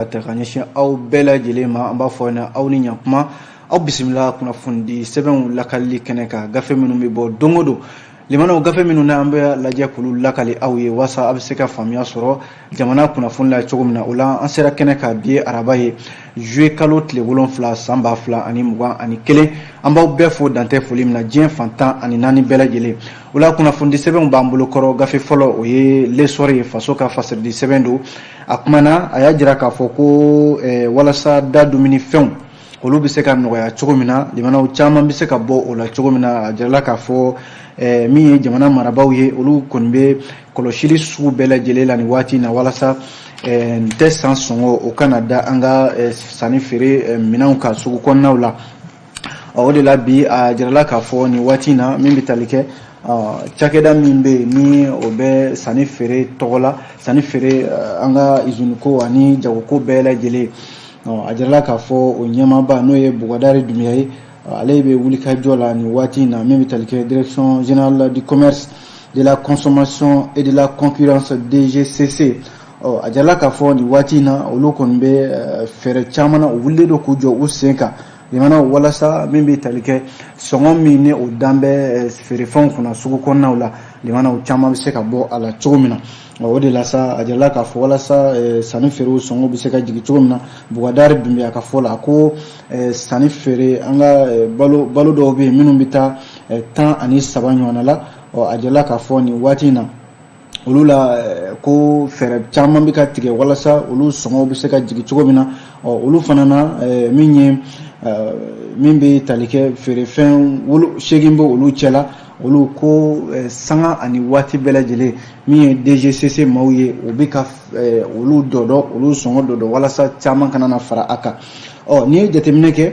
Ta ka ɲɛsin aw bɛɛ lajɛlen ma, an b'a fɔ na aw ni ɲakuma, aw bisimila kunnafonidi sɛbɛnw lakalili kɛnɛ kan, gafe minnu bɛ bɔ don o don. Limanaw, gafe minnu na an bɛ lajɛ k'olu lakali aw ye walasa a bɛ se ka faamuya sɔrɔ jamana kunnafoni la cogo min na. O la, an sera kɛnɛ kan bi ye araba ye, juillet kalo tile 7, san 2021. An b'aw bɛɛ fo dantɛ foli min na diɲɛ fan 14 bɛɛ lajɛlen. O la, kunnafonidi sɛbɛnw b'an bolo kɔrɔ. Gafe fɔlɔ, o ye L'Essor ye, faso ka fasiridi sɛbɛn don. A kumana, a y'a jira k'a fɔ ko walasa da dumunifɛnw olu bɛ se ka nɔgɔya cogo min na, limanaw, caman bɛ se ka bɔ o la cogo min na. A jirala k'a fɔ min ye jamana marabaaw ye, olu kɔni bɛ kɔlɔsili sugu bɛɛ lajɛlen la nin waati in na, walasa nin tɛ san sɔngɔ o kana da an ka sanni feere minɛnw kan sugu kɔnɔnaw la. O de la bi, a jirala k'a fɔ nin waati in na, min bɛ tali kɛ cakɛda min bɛ yen ni o bɛ sanni feere tɔgɔ la, sanni feere, an ka iziniko ani jagoko bɛɛ lajɛlen, a jirala k'a fɔ o ɲɛmaaba, n'o ye Bubakari Dunbiya ye, ale bɛ wulikajɔ la nin waati in na. Min bɛ tali kɛ Direction générale du commerce, de la consommation et de la concurrence, DGCC, a jirala k'a fɔ nin waati in na, olu kɔni bɛ fɛɛrɛ caman na, u wulilen don k'u jɔ u sen kan, limanaw, walasa min bɛ tali kɛ sɔngɔ min ni o dan bɛ feerefɛnw kunna sugu kɔnɔnaw la, limanaw, caman bɛ se ka bɔ a la cogo min na. O de la sa, a jirala k'a fɔ walasa sanni feerew sɔngɔ bɛ se ka jigin cogo min na, Bubakari Dunbiya ka fɔ la ko sanni feere an ka balo balo dɔw bɛ yen minnu bɛ taa 13 ɲɔgɔnna la. A jirala k'a fɔ nin waati in na, olu la ko fɛɛrɛ caman bɛ ka tigɛ walasa olu sɔngɔw bɛ se ka jigin cogo min na. Ɔ, olu fana na, min ye min bɛ tali kɛ feerefɛn 8 bɛ olu cɛ la, olu ko sanga ani waati bɛɛ lajɛlen, min ye DGCC maaw ye, u bɛ ka olu dɔdɔ, olu sɔngɔ dɔdɔ, walasa caman kana na fara a kan. Ɔ, n'i ye jateminɛ kɛ,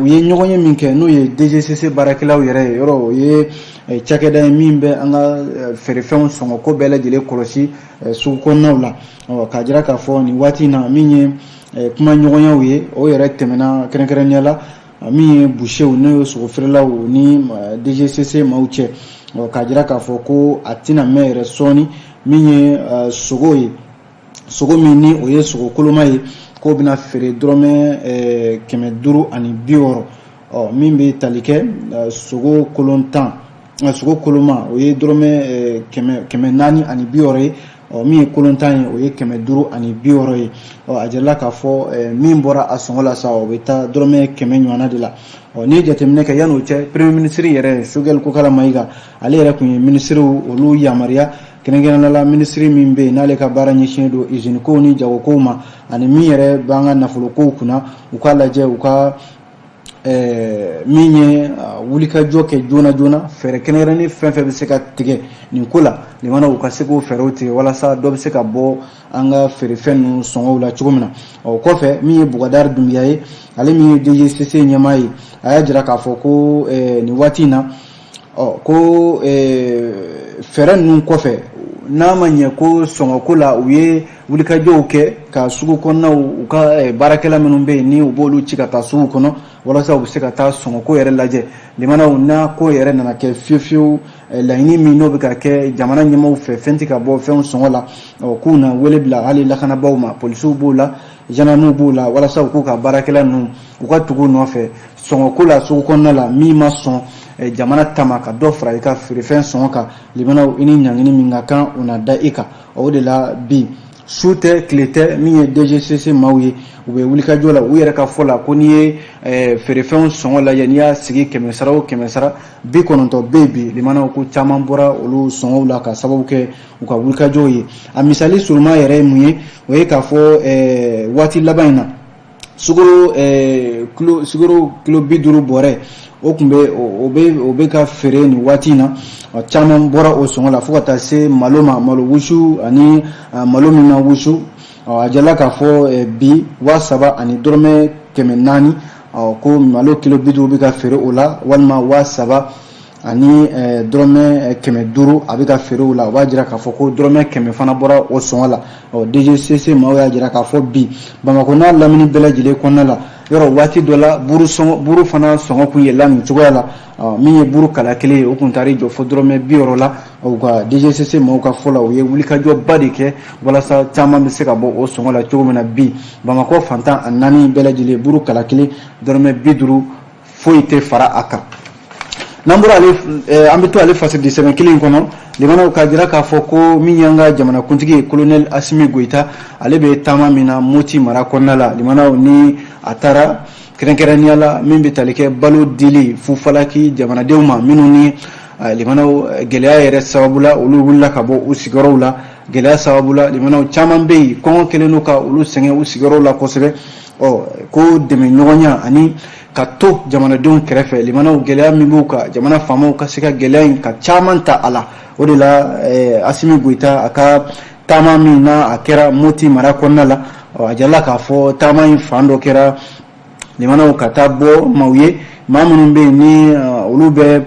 u ye ɲɔgɔn ye min kɛ, n'o ye DGCC baarakɛlaw yɛrɛ ye, yɔrɔ o ye cakɛda ye min bɛ an ka feerefɛnw sɔngɔ ko bɛɛ lajɛlen kɔlɔsi sugu kɔnɔnaw la. Ɔ, k'a jira k'a fɔ nin waati in na, min ye kuma ɲɔgɔnyaw ye, o yɛrɛ tɛmɛna, kɛrɛnkɛrɛnnenya la min ye boucherw, n'o ye sogofeerelaw ni DGCC maaw cɛ. Ɔ, k'a jira k'a fɔ ko a tɛna mɛn yɛrɛ sɔɔni, min ye sogo ye, sogo min ni o ye sogo koloma ye, k'o bɛna feere dɔrɔmɛ 560. Ɔ, min bɛ tali kɛ sogo kolon 10, sogo koloma, o ye dɔrɔmɛ 460 ye. Ɔ, min ye kolon 10 ye, o ye 560 ye. Ɔ, a jirala k'a fɔ min bɔra a sɔngɔ la sa, o bɛ taa dɔrɔmɛ 100 ɲɔgɔnna de la. Ɔ, n'i ye jateminɛ kɛ, yan'o cɛ, premier ministre yɛrɛ, Choguel Kokalla Maïga, ale yɛrɛ tun ye minisiriw olu yamaruya, kɛrɛnkɛrɛnnenya la minisiri min bɛ yen n'ale ka baara ɲɛsinnen don usine kow ni jagokow ma, ani min yɛrɛ b'an ka nafolokow kunna, u k'a lajɛ u ka min ye wulikajɔ kɛ joona joona, fɛɛrɛ kɛrɛnkɛrɛnnen fɛn fɛn bɛ se ka tigɛ nin ko la, limanaw, u ka se k'o fɛɛrɛw tigɛ walasa dɔ bɛ se ka bɔ an ka feerefɛn ninnu sɔngɔw la cogo min na. O kɔfɛ, min ye Bubakari Dunbiya ye, ale min ye DGCC ɲɛmaa ye, a y'a jira k'a fɔ ko nin waati in na, ɔ, ko fɛɛrɛ ninnu kɔfɛ, n'a ma ɲɛ ko sɔngɔko la u ye wulikajɔw kɛ ka sugu kɔnɔnaw, u ka baarakɛla minnu bɛ yen ni u b'olu ci ka taa sugu kɔnɔ walasa u bɛ se ka taa sɔngɔko yɛrɛ lajɛ, limanaw, n'a ko yɛrɛ nana kɛ fiyewu fiyewu, laɲini min n'o bɛ ka kɛ jamana ɲɛmaaw fɛ, fɛn tɛ ka bɔ fɛnw sɔngɔ la, k'u na wele bila hali lakanabaaw ma, polisiw b'o la, gendarmew b'o la, walasa u k'u ka baarakɛla ninnu, u ka tugu u nɔfɛ sɔngɔko la sugu kɔnɔna la. Min ma sɔn jamana ta ma ka dɔ fara i ka feerefɛn sɔngɔ kan, limanaw, i ni ɲangini min ka kan, o na da i kan. O de la bi, su tɛ, tile tɛ, min ye DGCC maaw ye, u bɛ wulikajɔ la. U yɛrɛ ka fɔ la ko n'i ye feerefɛnw sɔngɔ lajɛ, n'i y'a sigi 100 sara o 100 sara, 90 bɛ yen bi, limanaw, ko caman bɔra olu sɔngɔw la ka sababu kɛ u ka wulikajɔw ye. A misali surunman yɛrɛ ye mun ye? O ye k'a fɔ waati laban in na, sukaro kilo, sukaro kilo 50 bɔrɛ, o tun bɛ o bɛ ka feere nin waati in na, caman bɔra o sɔngɔ la, fo ka taa se malo ma, malo wusu ani malo min ma wusu. A jirala k'a fɔ bi, 3000 ani dɔrɔmɛ 400, ko malo kilo 50 bɛ ka feere o la, walima 3000 ani dɔrɔmɛ 500, a bɛ ka feere o la. O b'a jira k'a fɔ ko dɔrɔmɛ 100 fana bɔra o sɔngɔ la. Ɔ, DGCC maaw y'a jira k'a fɔ bi, Bamakɔ n'a lamini bɛɛ lajɛlen kɔnɔna la, Yɔrɔ waati dɔ la buru fana sɔngɔ kun yɛlɛla nin cogoya la. Min ye buru kala kelen ye, o kun taar'i jɔ fo dɔrɔmɛ 60 la. U ka DGCC maaw ka fɔ la, u ye wulikajɔba de kɛ walasa caman bɛ se ka bɔ o sɔngɔ la cogo min na. Bi Bamakɔ fan 14 bɛɛ lajɛlen, buru kala kelen dɔrɔmɛ 50, foyi tɛ fara a kan. N'an bɔra ale, an bɛ to ale fasiridi sɛbɛn kelen in kɔnɔ. Limanaw, k'a jira k'a fɔ ko min y'an ka jamanakuntigi ye, colonel Asimi Goyita, ale bɛ taama min na Moti mara kɔnɔna la, limanaw, ni a taara kɛrɛnkɛrɛnnenya la min bɛ tali kɛ balo dili fufalaki jamanadenw ma, minnu ni limanaw gɛlɛya yɛrɛ sababu la, olu wulila ka bɔ u sigiyɔrɔw la. Gɛlɛya sababu la, limanaw, caman bɛ yen, kɔngɔ kɛlen don ka olu sɛgɛn u sigiyɔrɔw la kosɛbɛ. Ɔ ko dɛmɛ ɲɔgɔnya ani ka to jamanadenw kɛrɛfɛ, limanaw, gɛlɛya min b'u kan, jamana faamaw ka se ka gɛlɛya in ka caman ta a la. O de la Asimi Goyita, a ka taama min na a kɛra Moti mara kɔnɔna la, a jirala k'a fɔ taama in fan dɔ kɛra, limanaw, ka taa bɔ maaw ye, maa minnu bɛ yen ni olu bɛ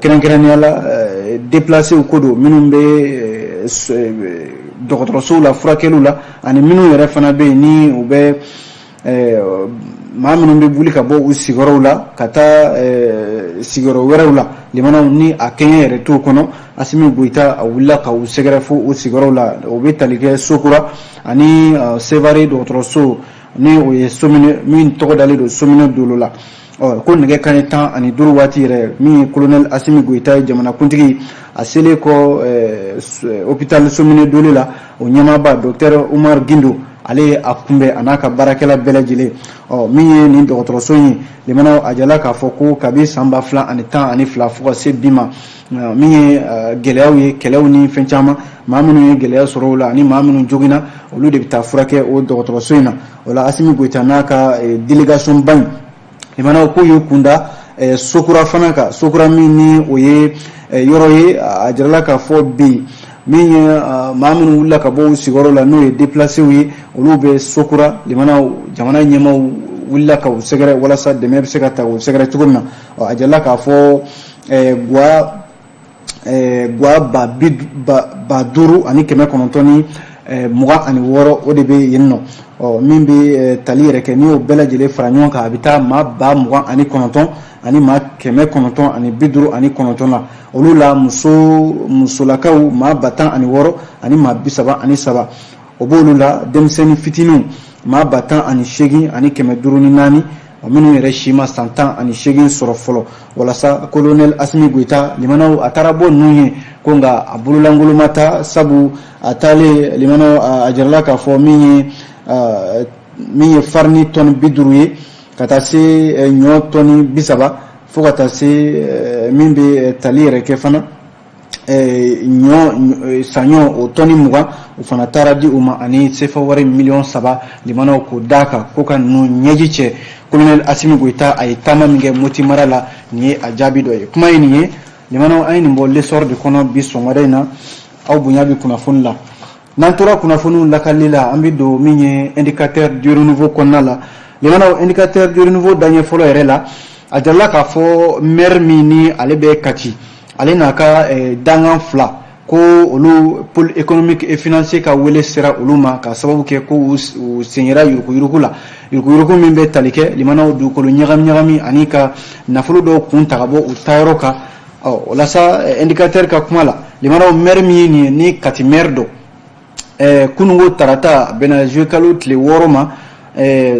kɛrɛnkɛrɛnnenya la déplacés ko don, minnu bɛ dɔgɔtɔrɔsow la furakɛliw la, ani minnu yɛrɛ fana bɛ yen ni u bɛ maa minnu bɛ wuli ka bɔ u sigiyɔrɔw la ka taa sigiyɔrɔ wɛrɛw la, limanaw, ni a kɛɲɛ yɛrɛ t'o kɔnɔ. Asimi Goyita, a wulila ka u sɛgɛrɛ fo u sigiyɔrɔw la. O bɛ tali kɛ Sokura ani Sevare dɔgɔtɔrɔso, ni o ye Somine min tɔgɔ dalen don Somine Dolo la. Ɔ ko nɛgɛ kanɲɛ 15 waati yɛrɛ, min ye colonel Asimi Goyita ye, jamanakuntigi, a selen kɔ hôpital Somine Dolo la, o ɲɛmaaba docteur Umar Gindo, ale ye a kunbɛn a n'a ka baarakɛla bɛɛ lajɛlen. Ɔ min ye nin dɔgɔtɔrɔso in ye, limanaw, a jala k'a fɔ ko kabi san 2012 fo ka se bi ma, min ye gɛlɛyaw ye, kɛlɛw ni fɛn caman, maa minnu ye gɛlɛya sɔrɔ o la ani maa minnu joginna, olu de bɛ taa furakɛ o dɔgɔtɔrɔso in na. O la Asimi Goyita n'a ka délégation ba in, limanaw, k'u y'u kunda Sokura fana kan. Sokura min ni o ye yɔrɔ ye, a jirala k'a fɔ bi min ye maa minnu wulila ka bɔ u sigiyɔrɔ la, n'o ye déplacés ye, olu bɛ Sokura. Limanaw, jamana ɲɛmaaw wulila ka u sɛgɛrɛ walasa dɛmɛ bɛ se ka ta u sɛgɛrɛ cogo min na. A jirala k'a fɔ guwa 5926, o de bɛ yen nɔ. Ɔ min bɛ tali yɛrɛ kɛ, n'i y'o bɛɛ lajɛlen fara ɲɔgɔn kan, a bɛ taa maa 29 000 ani maa 959 na. Olu la, muso musolakaw maa 10006 ani maa 33, o b'olu la. Denmisɛnnin fitininw maa 18 000 ani 504, minnu yɛrɛ si ma san 18 sɔrɔ fɔlɔ. Walasa colonel Asimi Goyita, limanaw, a taara bɔ ninnu ye ko nka a bololankolon ma taa, sabu a taalen, limanaw, a jirala k'a fɔ min ye farini tɔni 50 ye, ka taa se ɲɔ tɔni 30, fo ka taa se min bɛ tali yɛrɛ kɛ fana, ɲɔ saɲɔ o tɔni 20, o fana taara di u ma, ani sefa wari miliyɔn 3, limanaw, k'o d'a kan ko ka ninnu ɲɛji cɛ. Colonel Asimi Goyita, a ye taama min kɛ Moti mara la, nin ye a jaabi dɔ ye. Kuma ye nin ye, limanaw, an ye nin bɔ L'Essor de kɔnɔ bi sɔgɔmada in na. Aw bonya bɛ kunnafoni la. N'an tora kunnafoniw lakalili la, an bɛ don min ye Indicateur du renouveau kɔnɔna la. Limanaw, Indicateur du renouveau daɲɛ fɔlɔ yɛrɛ la, a jirala k'a fɔ maire min ni ale bɛ Kati, ale n'a ka dangan fila, ko olu, pôle économique et financier ka wele sera olu ma, ka sababu kɛ ko u sen yera yuruguyurugu la, yuruguyurugu min bɛ tali kɛ, limanaw, dugukolo ɲagami ɲagami ani ka nafolo dɔw kun ta ka bɔ u taayɔrɔ kan. Ɔ o la sa, Indicateur ka kuma la, limanaw, maire min ye nin ye, ni Kati maire don, kununko tarata bɛnna juillet kalo tile 6 ma,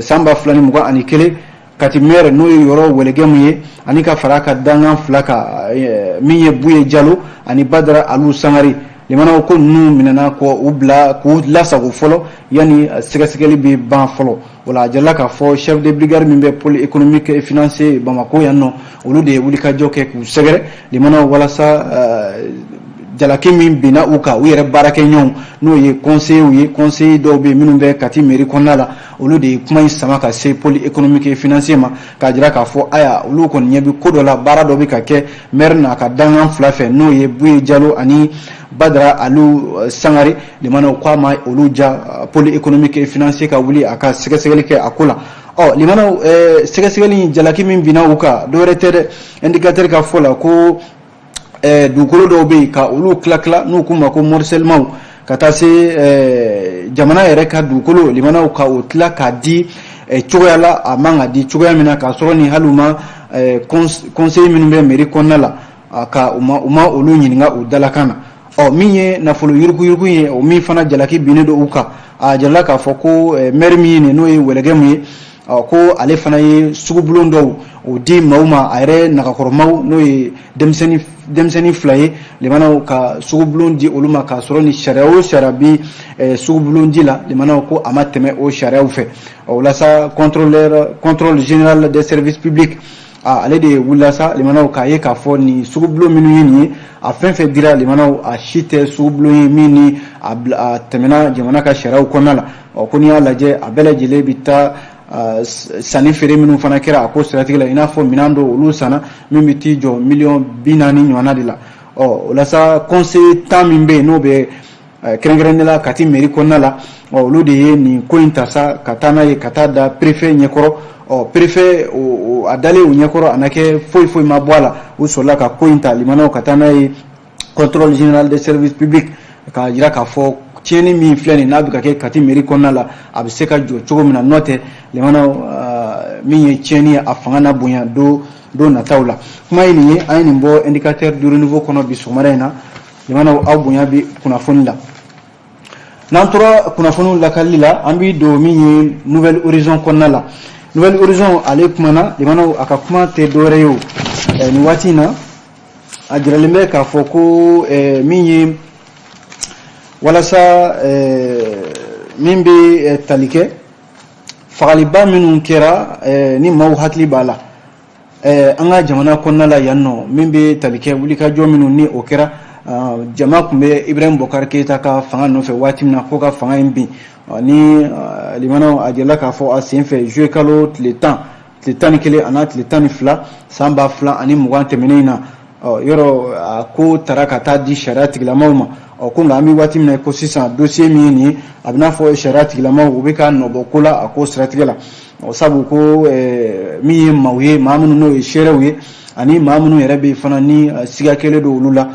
san 2021, Kati maire, n'o ye Yɔrɔ Wɛlɛgɛmu ye, ani ka fara a ka dangan fila kan, min ye Buye Jalo ani Badara Alu Sangare, limanaw, ko ninnu minɛna k'u bila k'u lasago fɔlɔ yanni sɛgɛsɛgɛli bɛ ban fɔlɔ. O la a jirala k'a fɔ chef de brigade min bɛ pôle économique et financier Bamakɔ yan nɔ, olu de ye wulikajɔ kɛ k'u sɛgɛrɛ, limanaw, walasa jalaki min binna u kan, u yɛrɛ baarakɛɲɔgɔnw, n'o ye conseillers ye, conseillers dɔw bɛ yen minnu bɛ Kati mairie kɔnɔna la, olu de ye kuma in sama ka se pôle économique et financier ma, k'a jira k'a fɔ aya, olu kɔni ɲɛ bɛ ko dɔ la, baara dɔ bɛ ka kɛ maire n'a ka dangan fila fɛ, n'o ye Buye Jalo ani Badara Alu Sangare. Limanaw, k'a ma olu ja, pôle économique et financier ka wuli a ka sɛgɛsɛgɛli kɛ a ko la. Ɔ limanaw, sɛgɛsɛgɛli, jalaki min binna u kan, dɔwɛrɛ tɛ dɛ, Indicateur ka fɔ la ko dugukolo dɔw bɛ yen ka olu tila tila, n'u k'u ma ko morcellement, ka taa se jamana yɛrɛ ka dugukolo, limanaw, ka o tila k'a di cogoya la a man ka di cogoya min na, k'a sɔrɔ ni hali u ma conseil minnu bɛ mairie kɔnɔna la, ka u ma olu ɲininka u dalakan na. Ɔ, min ye nafolo yuruguyurugu ye, o min fana jalaki binnen don u kan, a jirala k'a fɔ ko maire min ye nin, n'o ye Wɛlɛgɛmu ye, ɔ, ko ale fana ye sugubulon dɔw o di maaw ma, a yɛrɛ nagakɔrɔmaw, n'o ye denmisɛnnin 2 ye, limanaw, ka sugubulon di olu ma, k'a sɔrɔ ni sariya o sariya bi sugubulon di la, limanaw, ko a ma tɛmɛ o sariyaw fɛ. O la sa, contrôleur, contrôle général des services publics, ale de wulila sa, limanaw, k'a ye k'a fɔ nin sugubulon minnu ye nin ye, a fɛn fɛn dira, limanaw, a si tɛ sugubulon ye min ni a tɛmɛna jamana ka sariyaw kɔnɔna la. Ɔ, ko n'i y'a lajɛ, a bɛɛ lajɛlen bɛ taa sanni feere minnu fana kɛra a ko siratigɛ la, i n'a fɔ minɛn dɔw olu sanna min bɛ t'i jɔ miliyɔn 40 ɲɔgɔnna de la. Ɔ, o la sa, conseil 10 min bɛ yen, n'o bɛ kɛrɛnkɛrɛnnenya la Kati mairie kɔnɔna la, ɔ, olu de ye nin ko in ta sa ka taa n'a ye ka taa da préfet ɲɛkɔrɔ. Ɔ, préfet, a dalen o ɲɛkɔrɔ, a na kɛ foyi foyi ma bɔ a la, u sɔrɔla ka ko in ta, limanaw, ka taa n'a ye contrôle général des services publics, k'a jira k'a fɔ tiɲɛni min filɛ nin n'a bɛ ka kɛ Kati mairie kɔnɔna la, a bɛ se ka jɔ cogo min na. N'o tɛ, limanaw, min ye tiɲɛni ye, a fanga na bonya don nataw la. Kuma ye nin ye, an ye nin bɔ Indicateur du Renouveau kɔnɔ bi sɔgɔmada in na. Limanaw, aw bonya bi kunnafoni la. N'an tora kunnafoniw lakalili la, an bi don min ye Nouvel Horizon kɔnɔna la. Nouvel Horizon, ale kumana, limanaw, a ka kuma tɛ dɔwɛrɛ ye o nin waati in na, a jiralen bɛ k'a fɔ ko min ye walasa min bɛ tali kɛ fagaliba minnu kɛra, ni maaw hakili b'a la an ka jamana kɔnɔna la yan nɔ, min bɛ tali kɛ wulikajɔ minnu ni o kɛra, jama tun bɛ Ibrahim Boubacar Keïta ka fanga nɔfɛ waati min na ko ka fanga in bin, ni limanaw, a jirala k'a fɔ a senfɛ juillet kalo tile 10, tile 11 a n'a tile 12 san 2020 tɛmɛnen in na, yɔrɔ a ko taara ka taa di sariya tigilamaw ma. Ɔ, ko nka an bɛ waati min na ko sisan, dossier min ye nin ye, a bɛ n'a fɔ sariya tigilamaw u bɛ ka nɔbɔ ko la a ko siratigɛ la. Ɔ, sabu ko min ye maaw ye, maa minnu n'o ye seerew ye, ani maa minnu yɛrɛ bɛ fana ni siga kɛlen don olu la,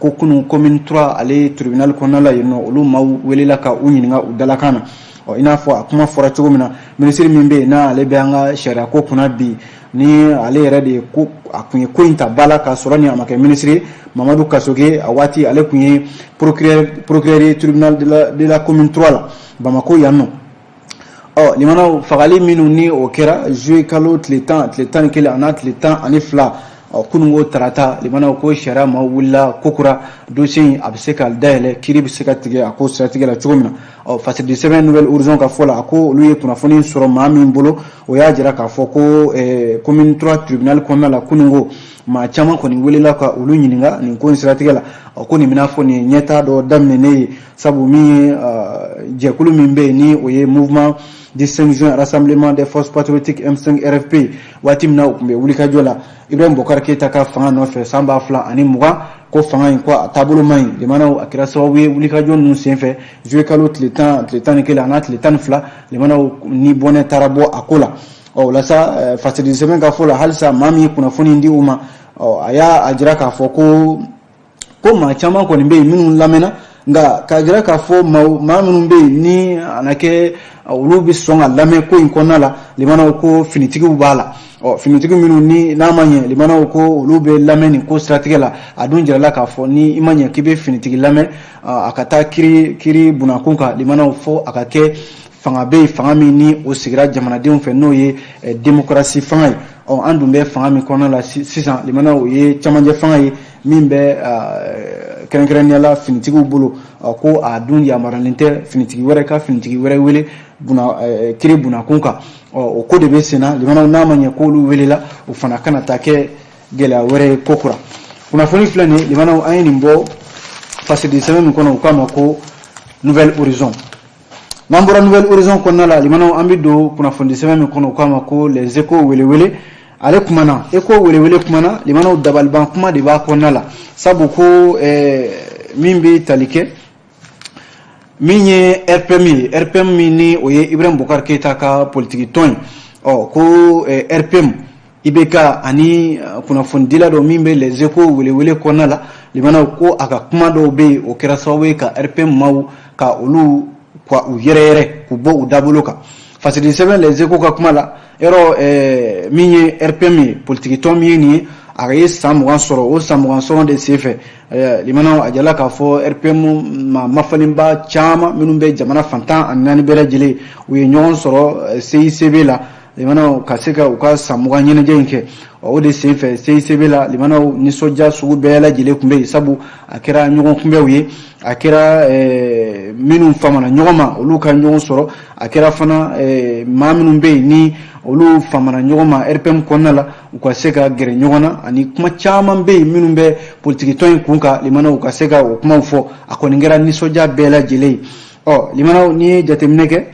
ko kunun commune 3 ale tribunal kɔnɔna la yen nɔ, olu maaw welela ka u ɲininka u dalakan na. Ɔ, i n'a fɔ a kuma fɔra cogo min na, minisiri min bɛ yen, n'ale bɛ an ka sariya ko kunna bi, ni ale yɛrɛ de ye ko a kun ye ko in ta ba la k'a sɔrɔ ni a ma kɛ minisiri ye, Mamadu Kasoge, a waati ale kun ye procureur ye tribunal de la commune 3 la Bamako yan nɔ. Ɔ, limanaw, fagali minnu ni o kɛra juillet kalo tile 10, tile 11 a n'a tile 12, ɔ, kununko tarata, limanaw, ko sariya maaw wulila kokura, dossier in a bɛ se ka dayɛlɛ, kiiri bɛ se ka tigɛ a ko siratigɛ la cogo min na. Ɔ, fasidi sɛbɛn Nouvel Horizon ka fɔ la, a ko olu ye kunnafoni sɔrɔ maa min bolo, o y'a jira k'a fɔ ko commune 3 tribunal kɔnɔna la, kununko maa caman kɔni welela ka olu ɲininka nin ko in siratigɛ la. Ɔ, ko nin bɛna fɔ nin ye ɲɛtaa dɔ daminɛnen ye, sabu min ye jɛkulu min bɛ yen, ni o ye Mouvement du 5 juin, Rassemblement des forces patriotiques, M5 RFP, waati min na u tun bɛ wulikajɔ la Ibrahim Boubacar Keïta ka fanga nɔfɛ san 2020, ko fanga in ko a taabolo man ɲi, limanaw, a kɛra sababu ye wulikajɔ ninnu senfɛ juillet kalo tile 10, tile 11 a n'a tile 12, limanaw, ni bɔnɛ taara bɔ a ko la. Ɔ, o la sa, fasidi sɛbɛn ka fɔ la, halisa maa min ye kunnafoni di u ma, ɔ, a y'a a jira k'a fɔ ko maa caman kɔni bɛ yen minnu lamɛnna, nka k'a jira k'a fɔ maa minnu bɛ yen ni a na kɛ olu bɛ sɔn ka lamɛn ko in kɔnɔna la, limanaw, ko finitigiw b'a la. Ɔ, finitigi minnu ni n'a ma ɲɛ, limanaw, ko olu bɛ lamɛn nin ko siratigɛ la. A dun jirala k'a fɔ ni i ma ɲɛ k'i bɛ finitigi lamɛn a ka taa kiiri bunakun kan, limanaw, fo a ka kɛ fanga bɛ yen, fanga min ni o sigira jamanadenw fɛ, n'o ye démocratie fanga ye. Ɔ, an dun bɛ fanga min kɔnɔna la sisan, limanaw, o ye camancɛ fanga ye min bɛ kɛrɛnkɛrɛnnenya la finitigiw bolo. Ko a dun yamaruyalen tɛ finitigi wɛrɛ ka finitigi wɛrɛ wele kiiri bunakun kan. Ɔ, o ko de bɛ sen na, limanaw, n'a ma ɲɛ k'olu welela, o fana kana taa kɛ gɛlɛya wɛrɛ ye ko kura. Kunnafoni filɛ nin ye, limanaw, an ye nin bɔ fasidi sɛbɛn min kɔnɔ, u k'a ma ko Nouvel Horizon. N'an bɔra Nouvel Horizon kɔnɔna la, limanaw, an bɛ don kunnafoni sɛbɛn min kɔnɔ, u k'a ma ko Les Échos welewele. Ale kumana, Écho welewele kumana, limanaw, dabaliban kuma de b'a kɔnɔna la, sabu ko min bɛ tali kɛ min ye RPM ye, RPM min ni o ye Ibrahim Boubacar Keïta ka politiki tɔn ye. Ɔ, ko RPM, IBK ani kunnafonidila dɔ min bɛ Les Échos welewele kɔnɔna la, limanaw, ko a ka kuma dɔw bɛ yen, o kɛra sababu ye ka RPM maaw ka olu ka u yɛrɛ yɛrɛ k'u bɔ u dabolo kan. Fasidi sɛbɛn Les Échos ka kuma la, yɔrɔ min ye RPM ye, politikitɔn min ye nin ye, a ye san 20 sɔrɔ. O san 20 sɔrɔ de senfɛ, limanaw, a jirala k'a fɔ RPM maa mafalenba caman minnu bɛ jamana fan 14 bɛɛ lajɛlen, u ye ɲɔgɔn sɔrɔ CICB la, limanaw, ka se ka u ka san 20 ɲɛnajɛ in kɛ. O de senfɛ CICB la, limanaw, nisɔndiya sugu bɛɛ lajɛlen tun bɛ yen, sabu a kɛra ɲɔgɔn kunbɛnw ye, a kɛra minnu famana ɲɔgɔn ma, olu ka ɲɔgɔn sɔrɔ, a kɛra fana maa minnu bɛ yen ni olu famana ɲɔgɔn ma RPM kɔnɔna la, u ka se ka gɛrɛ ɲɔgɔn na, ani kuma caman bɛ yen minnu bɛ politikitɔn in kun kan, limanaw, u ka se ka o kumaw fɔ. A kɔni kɛra nisɔndiya bɛɛ lajɛlen ye. Ɔ limanaw, n'i ye jateminɛ kɛ,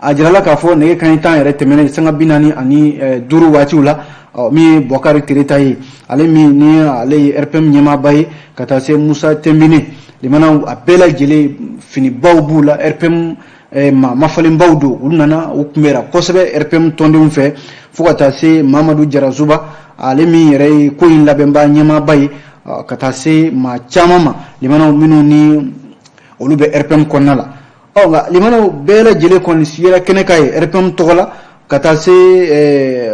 a jirala k'a fɔ nɛgɛ kanɲɛ 10 yɛrɛ tɛmɛnen sanga 45 waatiw la, min ye Bɔkari Tereta ye, ale min ni ale ye RPM ɲɛmaaba ye, ka taa se Musa Tɛnbine, limanaw, a bɛɛ lajɛlen finibaw b'u la, RPM maa mafalenbaw don. Olu nana, u kunbɛra kosɛbɛ RPM tɔndenw fɛ, fo ka taa se Mamadu Jarazuba, ale min yɛrɛ ye ko in labɛnba ɲɛmaaba ye, ka taa se maa caman ma, limanaw, minnu ni olu bɛ RPM kɔnɔna la. Ɔ nka limanaw, bɛɛ lajɛlen kɔni yera kɛnɛ kan ye RPM tɔgɔ la, ka taa se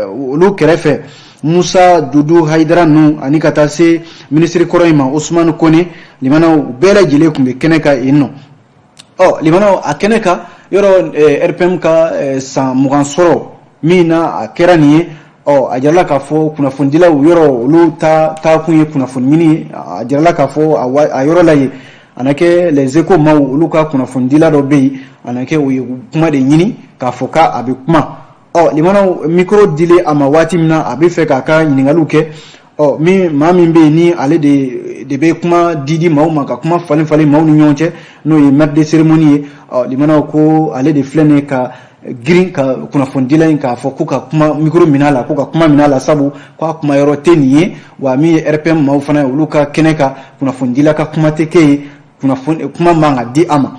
olu kɛrɛfɛ Musa Dudu Hayidara ninnu, ani ka taa se minisiri kɔrɔ in ma, Usumani Kone. Limanaw, bɛɛ lajɛlen tun bɛ kɛnɛ kan yen nɔ. Ɔ limanaw, a kɛnɛ kan yɔrɔ, RPM ka san 20 sɔrɔ min na a kɛra nin ye. Ɔ a jirala k'a fɔ kunnafonidilaw yɔrɔ, olu ta taakun ye kunnafoni ɲini ye. A jirala k'a fɔ a yɔrɔ la yen, a na kɛ Les Échos maaw, olu ka kunnafonidila dɔ bɛ yen, a na kɛ o ye kuma de ɲini k'a fɔ k'a bɛ kuma. Ɔ limanaw, micro dilen a ma waati min na, a bɛ fɛ k'a ka ɲininkaliw kɛ, ɔ min maa min bɛ yen ni ale de bɛ kuma di maaw ma, ka kuma falen falen maaw ni ɲɔgɔn cɛ, n'o ye maître de cérémonie ye, ɔ limanaw, ko ale de filɛ nin ye ka girin ka kunnafonidila in k'a fɔ ko ka kuma micro minɛ a la, ko ka kuma minɛ a la, sabu k'a kuma yɔrɔ tɛ nin ye. Wa min ye RPM maaw fana ye, olu ka kɛnɛ kan, kunnafonidila ka kuma tɛ kɛ yen, kunnafoni kuma man ka di a ma.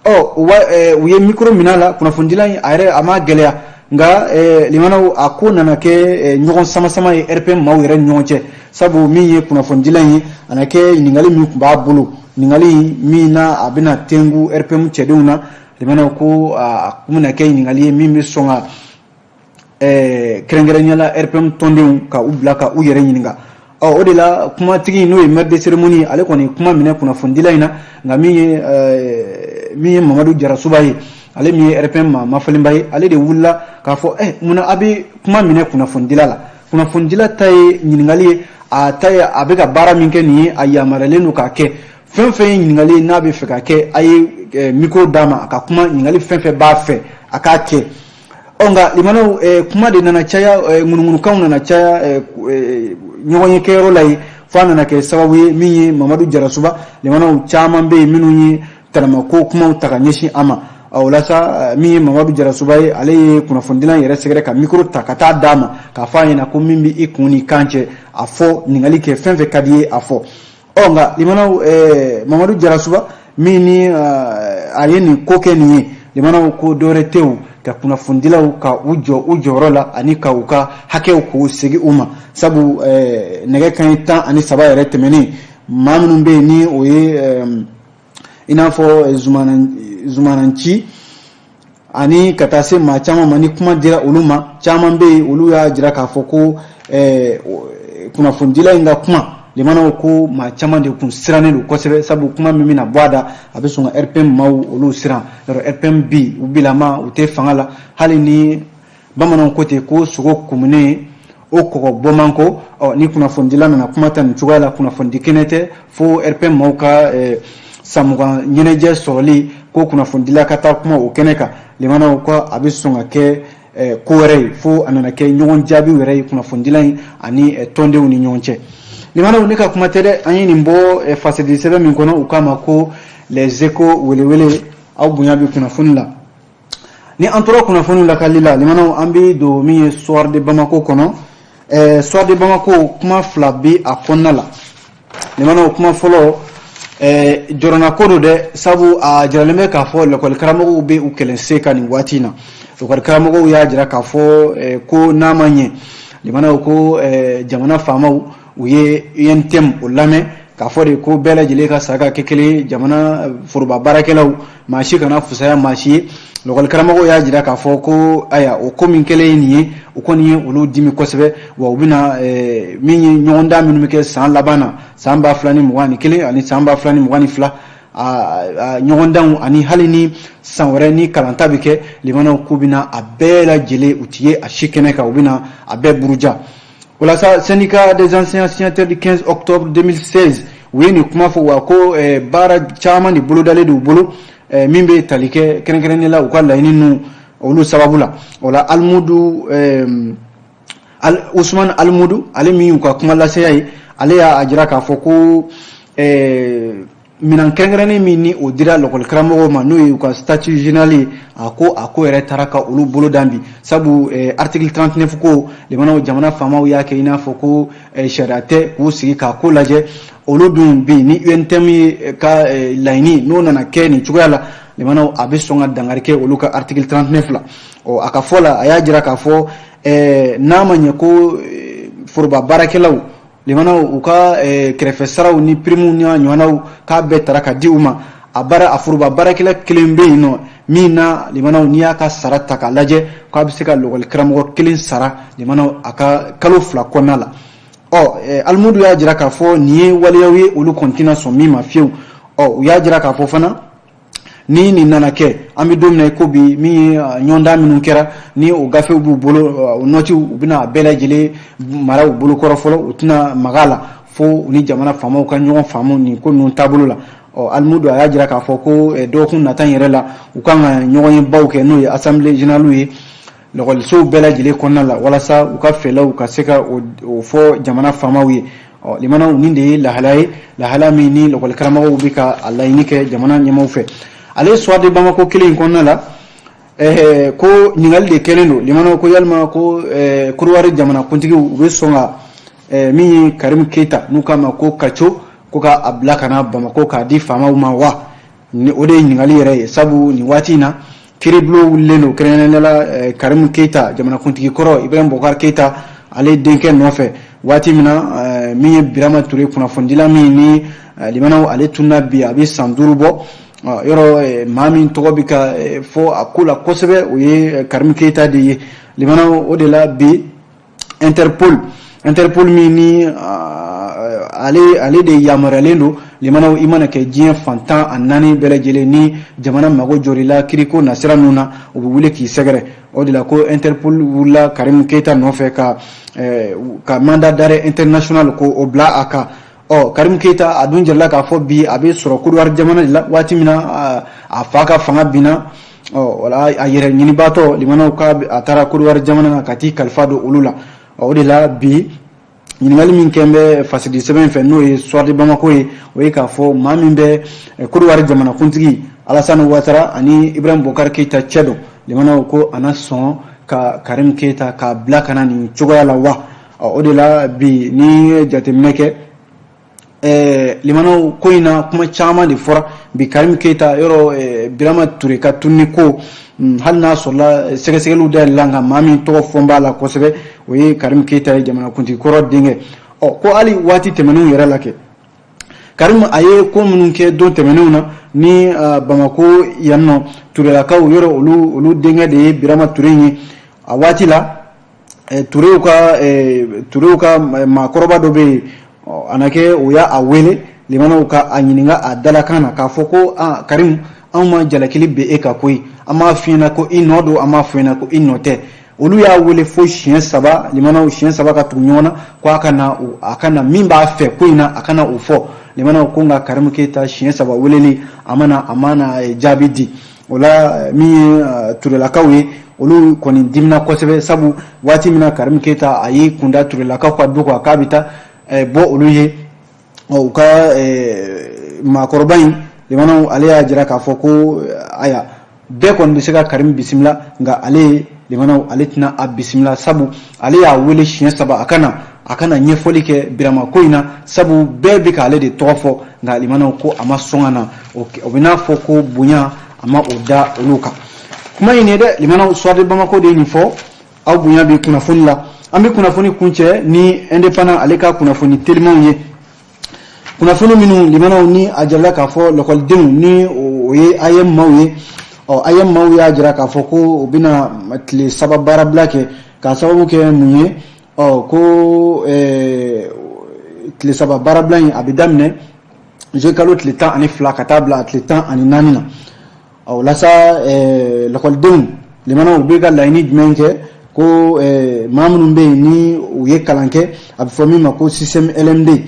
Ɔ u ye micro minɛ a la, kunnafonidila in a yɛrɛ a ma gɛlɛya, nka limanaw, a ko nana kɛ ɲɔgɔn sama sama ye RPM maaw yɛrɛ ni ɲɔgɔn cɛ, sabu min ye kunnafonidila in ye, a na kɛ ɲininkali min tun b'a bolo, ɲininkali min na a bɛna tengu RPM cɛdenw na, limanaw, ko a kun bɛna kɛ ɲininkali ye min bɛ sɔn ka kɛrɛnkɛrɛnnenya la RPM tɔndenw ka u bila ka u yɛrɛ ɲininka. Ɔ o de la, kumatigi, n'o ye maître de cérémonie, ale kɔni kuma minɛ kunnafonidila in na, nka min ye Mamadu Jarasuba ye, ale min ye RPM maa mafalenba ye, ale de wulila k'a fɔ munna a bɛ kuma minɛ kunnafonidila la? Kunnafonidila ta ye ɲininkali ye, a ta ye a bɛ ka baara min kɛ nin ye, a yamaruyalen don k'a kɛ. Fɛn fɛn ye ɲininkali ye n'a bɛ fɛ ka kɛ, a ye micro d'a ma, a ka kuma, ɲininkali fɛn fɛn b'a fɛ, a k'a kɛ. Ɔ nka limanaw, kuma de nana caya, ŋunuŋunukanw nana caya ɲɔgɔn ye kɛyɔrɔ la yen, fo a nana kɛ sababu ye min ye Mamadu Jarasuba, limanaw, caman bɛ yen minnu ye tanamako kumaw ta ka ɲɛsin a ma. O la sa, min ye Mamadu Jarasuba ye, ale ye kunnafonidila yɛrɛ sɛgɛrɛ ka micro ta ka taa d'a ma, k'a fɔ a ɲɛna ko min bɛ i kun ni kan cɛ, a fɔ, ɲininkali kɛ, fɛn fɛn ka di ye, a fɔ. Ɔ nka limanaw, Mamadu Jarasuba min ni a ye nin ko kɛ nin ye, limanaw, ko dɔwɛrɛ tɛ o ka kunnafonidilaw ka u jɔ u jɔyɔrɔ la, ani ka u ka hakɛw k'u segin u ma, sabu nɛgɛ kanɲɛ 13 yɛrɛ tɛmɛnen, maa minnu bɛ yen ni o ye i n'a fɔ Zumananci, ani ka taa se maa caman ma, ni kuma dira olu ma, caman bɛ yen, olu y'a jira k'a fɔ ko kunnafonidila in ka kuma, limanaw, ko maa caman de kun sirannen don kosɛbɛ, sabu kuma min bɛna bɔ a da, a bɛ sɔn ka RPM maaw olu siran. Yɔrɔ RPM bi, u bilama u tɛ fanga la, hali ni bamananw ko ten ko sogo kumunen o kɔgɔ bɔ man ko. Ɔ ni kunnafonidila nana kuma ta nin cogoya la, kunnafonidi kɛnɛ tɛ fo RPM maaw ka san 20 ɲɛnajɛ sɔrɔli ko kunnafonidila ka taa kuma o kɛnɛ kan, limanaw, ko a bɛ sɔn ka kɛ ko wɛrɛ ye, fo a nana kɛ ɲɔgɔn jaabi wɛrɛ ye kunnafonidila in ani tɔndenw ni ɲɔgɔn cɛ. Limanaw, ne ka kuma tɛ dɛ, an ye nin bɔ fasidi sɛbɛn min kɔnɔ, u k'a ma ko Les Échos welewele. Aw bonya bɛ kunnafoni la. Ni an tora kunnafoni lakali la, limanaw, an bɛ don min ye Soir de Bamako kɔnɔ. Soir de Bamako, kuma fila bɛ a kɔnɔna la. Limanaw, kuma fɔlɔ, jɔrɔnako don dɛ, sabu a jiralen bɛ k'a fɔ lakɔli karamɔgɔw bɛ u kɛlɛ se ka nin waati in na. Lakɔli karamɔgɔw y'a jira k'a fɔ ko n'a ma ɲɛ, limanaw, ko jamana faamaw u ye UNTM o lamɛn. K'a fɔ de ko bɛɛ lajɛlen ka sara ka kɛ kelen, jamana foroba baarakɛlaw, maa si kana fusaya maa si ye. Lɔkɔli karamɔgɔw y'a jira k'a fɔ ko aya, o ko min kɛlen ye nin ye, o kɔni ye olu dimi kosɛbɛ. Wa u bɛna min ye ɲɔgɔndan minnu bɛ kɛ san laban na, san 2021 ani san 2022 a ɲɔgɔndanw, ani hali ni san wɛrɛ ni kalanta bɛ kɛ, limanaw, k'u bɛna a bɛɛ lajɛlen, u ti ye a si kɛnɛ kan, u bɛna a bɛɛ buruja. Walasa syndicat des enseignants signataires du 15 octobre 2016, u ye nin kuma fɔ. Wa ko baara caman de bolodalen d'u bolo min bɛ tali kɛ kɛrɛnkɛrɛnnen la u ka laɲini ninnu olu sababu la. O la, Alimudu Usman Alimudu, ale min y'u ka kuma lasenya ye, ale y'a jira k'a fɔ ko minɛn kɛrɛnkɛrɛnnen min ni o dira lɔkɔli karamɔgɔw ma, n'o ye u ka statut général ye, a ko yɛrɛ taara ka olu bolo dan bi, sabu article 39 ko, limanaw, jamana faamaw y'a kɛ i n'a fɔ ko sariya tɛ k'u sigi k'a ko lajɛ. Olu dun bi ni UNTM ye ka laɲini n'o nana kɛ nin cogoya la, limanaw, a bɛ sɔn ka dankari kɛ olu ka article 39 la. Ɔ, a ka fɔ la, a y'a jira k'a fɔ n'a ma ɲɛ ko foroba baarakɛlaw, limanaw, u ka kɛrɛfɛ saraw ni primew ni ɲɔgɔnnaw k'a bɛɛ tara ka di u ma, a baara a foroba baarakɛla kelen bɛ yen nɔ min na, limanaw, n'i y'a ka sara ta k'a lajɛ, k'a bɛ se ka lɔgɔli karamɔgɔ kelen sara, limanaw, a ka kalo 2 kɔnɔna la. Ɔ, Alimudu y'a jira k'a fɔ nin ye waleyaw ye, olu kɔni tɛna sɔn min ma fiyewu. Ɔ, u y'a jira k'a fɔ fana ni nin nana kɛ, an bɛ don min na i ko bi, min ye ɲɔgɔndan minnu kɛra ni o gafew b'u bolo, o nɔtiw, u bɛna a bɛɛ lajɛlen mara u bolo kɔrɔ fɔlɔ, u tɛna maga a la fo u ni jamana faamaw ka ɲɔgɔn faamu nin ko ninnu taabolo la. Ɔ, Alimudu a y'a jira k'a fɔ ko dɔgɔkun nata in yɛrɛ la, u kan ka ɲɔgɔnyebaw kɛ, n'o ye assemblée générale ye, lɔgɔlisow bɛɛ lajɛlen kɔnɔna la, walasa u ka fɛlɛw ka se ka o fɔ jamana faamaw ye. Ɔ, limanaw, nin de ye lahalaya ye, lahalaya min ni lɔgɔli karamɔgɔw bɛ ka a laɲini kɛ jamana ɲɛmaaw fɛ. Ale Soir de Bamako kelen in kɔnɔna la, ko ɲininkali de kɛlen don, limanaw, ko yalima ko Korowari jamana kuntigiw, u bɛ sɔn ka min ye Karimu Keyita, n'u k'a ma ko Kaco, ko ka a bila ka na Bamako k'a di faamaw ma wa? Ni o de ye ɲininkali yɛrɛ ye, sabu nin waati in na, kiiribulon wulilen don kɛrɛnkɛrɛnnenya la Karimu Keyita, jamanakuntigi kɔrɔ Ibrahim Boubacar Keyita, ale denkɛ nɔfɛ, waati min na min ye Birama Ture, kunnafonidila min ni, limanaw, ale tununa bi, a bɛ san 5 bɔ. Yɔrɔ maa min tɔgɔ bɛ ka fɔ a ko la kosɛbɛ, o ye Karimu Keyita de ye, limanaw. O de la bi, Interpol min ni ale de yamaruyalen don, limanaw, i mana kɛ diɲɛ fan 14 bɛɛ lajɛlen, ni jamana mago jɔr'i la kiriko nasira ninnu na, u bɛ wuli k'i sɛgɛrɛ. O de la ko Interpol wulila Karimu Keyita nɔfɛ ka mandat d'arrêt international ko o bila a kan. Ɔ, Karimu Keyita, a dun jirala k'a fɔ bi a bɛ sɔrɔ Kodowari jamana de la, waati min na a fa ka fanga binna. Ɔ, wala a yɛrɛ ɲinibaatɔ, limanaw, k'a a taara Kodowari jamana na ka t'i kalifa don olu la. O de la bi, ɲininkali min kɛ bɛ fasidi sɛbɛn fɛ, n'o ye Soir de Bamako ye, o ye k'a fɔ maa min bɛ Kodowari jamanakuntigi Alassane Ouattara ani Ibrahim Boubacar Keyita cɛ dɔn, limanaw, ko a na sɔn ka Karimu Keyita k'a bila ka na nin cogoya la wa? O de la bi, ni ye jateminɛ kɛ, limanaw, ko in na kuma caman de fɔra bi. Karimu Keyita, yɔrɔ Birama Ture ka tununi ko, hali n'a sɔrɔla sɛgɛsɛgɛliw dayɛlɛla, nka maa min tɔgɔ fɔ b'a la kosɛbɛ, o ye Karimu Keyita ye, jamanakuntigi kɔrɔ denkɛ. Ɔ, ko hali waati tɛmɛnenw yɛrɛ la kɛ, Karimu a ye ko minnu kɛ don tɛmɛnenw na ni Bamako yan nɔ, Turelakaw, yɔrɔ olu denkɛ de ye Birama Ture ye. A waati la, Turew ka maakɔrɔba dɔ bɛ yen, a na kɛ o y'a wele, limanaw, ka a ɲininka a dalakan na k'a fɔ ko aa Karimu, anw ma jalakili bɛ e kan koyi, an b'a f'i ɲɛna ko i nɔ don, an b'a f'i ɲɛna ko i nɔ tɛ. Olu y'a wele fo siɲɛ 3, limanaw, siɲɛ 3 ka tugu ɲɔgɔn na, ko a ka na min b'a fɛ ko in na, a ka na o fɔ, limanaw. Ko nka Karimu Keyita, siɲɛ 3 weleli, a ma na jaabi di. O la, min ye Turelakaw ye, olu kɔni dimina kosɛbɛ, sabu waati min na Karimu Keyita a y'i kunda Turelakaw ka du kan k'a bɛ taa bɔ olu ye, u ka maakɔrɔba in, limanaw, ale y'a jira k'a fɔ ko aya, bɛɛ kɔni bɛ se ka Karimu bisimila, nka ale, limanaw, ale tɛna a bisimila, sabu ale y'a wele siɲɛ 3 a kana ɲɛfɔli kɛ Birama ko in na, sabu bɛɛ bɛ k'ale de tɔgɔ fɔ. Nka, limanaw, ko a ma sɔn ka na, o bɛ n'a fɔ ko bonya a ma o da olu kan. Kuma in ye dɛ, limanaw, Soir de Bamako de ye nin fɔ. Aw bonya bɛ kunnafoni la, an bɛ kunnafoni kuncɛ ni Indépendant ale ka kunnafoni telimanw ye. Kunnafoni minnu limanaw ni a jirala k'a fɔ lakɔlidenw ni o ye AEEM maaw ye, ɔ AEEM maaw y'a jira k'a fɔ ko u bɛna tile 3 baarabila kɛ k'a sababu kɛ mun ye? Ɔ ko tile 3 baarabila in a bɛ daminɛ juillet kalo tile 12 ka taa bila tile 14 na. Ɔ o la sa, lakɔlidenw limanaw u bɛ ka laɲini jumɛn kɛ? Ko maa minnu bɛ yen ni u ye kalan kɛ, a bɛ fɔ min ma ko système LMD,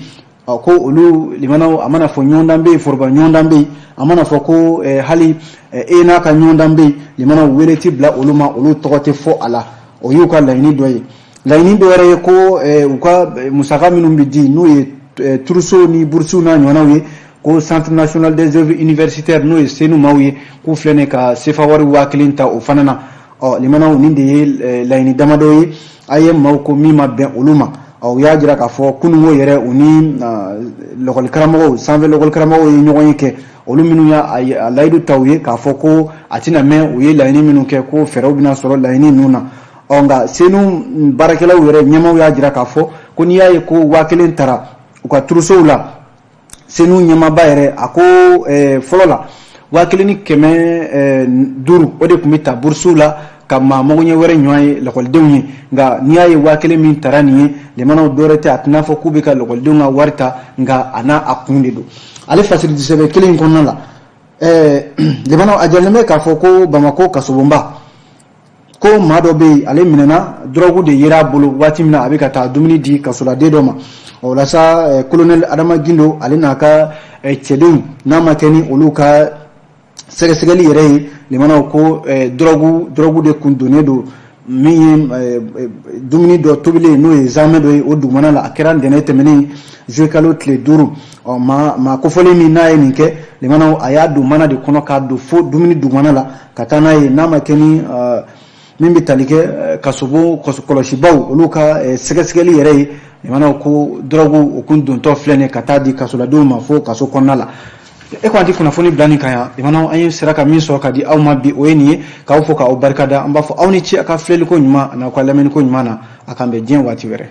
ɔ ko olu limanaw, a mana fɔ ɲɔgɔndan bɛ yen, foroba ɲɔgɔndan bɛ yen, a mana fɔ ko hali ENA ka ɲɔgɔndan bɛ yen, limanaw wele tɛ bila olu ma, olu tɔgɔ tɛ fɔ a la. O y'u ka laɲini dɔ ye. Laɲini dɔ wɛrɛ ye ko u ka musaka minnu bɛ di, n'o ye trousseau ni bourse n'a ɲɔgɔnnaw ye, ko Centre national des œuvres universitaires, n'o ye CNU maaw ye, k'u filɛ nin ka sefa wari 1000 ta o fana na. Ɔ limanaw, nin de ye laɲini damadɔ ye AEEM maaw ko min ma bɛn olu ma. Ɔ u y'a jira k'a fɔ kununko yɛrɛ, u ni lakɔlikaramɔgɔw, sanfɛ lakɔlikaramɔgɔw ye ɲɔgɔn ye kɛ, olu minnu y'a layidu ta u ye k'a fɔ ko a tɛna mɛn, u ye laɲini minnu kɛ, ko fɛɛrɛw bɛna sɔrɔ laɲini ninnu na. Ɔ nka CNU baarakɛlaw yɛrɛ ɲɛmaaw y'a jira k'a fɔ ko n'i y'a ye ko 1000 tara u ka trousseau la, CNU ɲɛmaaba yɛrɛ a ko fɔlɔ la 1500 o de tun bɛ ta bourse la ka maa magoɲɛ wɛrɛ ɲɔgɔn ye lakɔlidenw ye. Nka n'i y'a ye 1000 min tara nin ye, limanaw, dɔwɛrɛ tɛ, a tɛna fɔ k'u bɛ ka lakɔlidenw ka wari ta, nka a n'a a kun de don. Ale fasilidisɛbɛn kelen in kɔnɔna la, limanaw, a jɛlen bɛ k'a fɔ ko Bamakɔ kasobonba, ko maa dɔ bɛ yen, ale minɛna, dɔrɔgu de yera a bolo waati min na a bɛ ka taa dumuni di kasoladen dɔ ma. O la sa, colonel Adama Gindo, ale n'a ka cɛdenw, n'a ma kɛ ni olu ka sɛgɛsɛgɛli yɛrɛ ye, limanaw, ko dɔrɔgu de kun donnen don min ye dumuni dɔ tobilen, n'o ye zamɛ dɔ ye, o dugumana la. A kɛra ntɛnɛn tɛmɛnen, juillet kalo tile 5. Ɔ maa kofɔlen min n'a ye nin kɛ, limanaw, a y'a don mana de kɔnɔ k'a don fo dumuni dugumana la ka taa n'a ye. N'a ma kɛ ni min bɛ tali kɛ kasobon kɔlɔsibaw olu ka sɛgɛsɛgɛli yɛrɛ ye, limanaw, ko dɔrɔgu o kun dontɔ filɛ nin ye ka taa di kasoladenw ma fo kaso kɔnɔna la. E ko an tɛ kunnafoni bila nin kan yan. Limanaw, an ye sera ka min sɔrɔ ka di aw ma bi, o ye nin ye. K'aw fo k'aw barikada, an b'a fɔ aw ni ce a ka filɛliko ɲuman a n'aw ka lamɛnniko ɲuman na. A k'an bɛn diɲɛ waati wɛrɛ.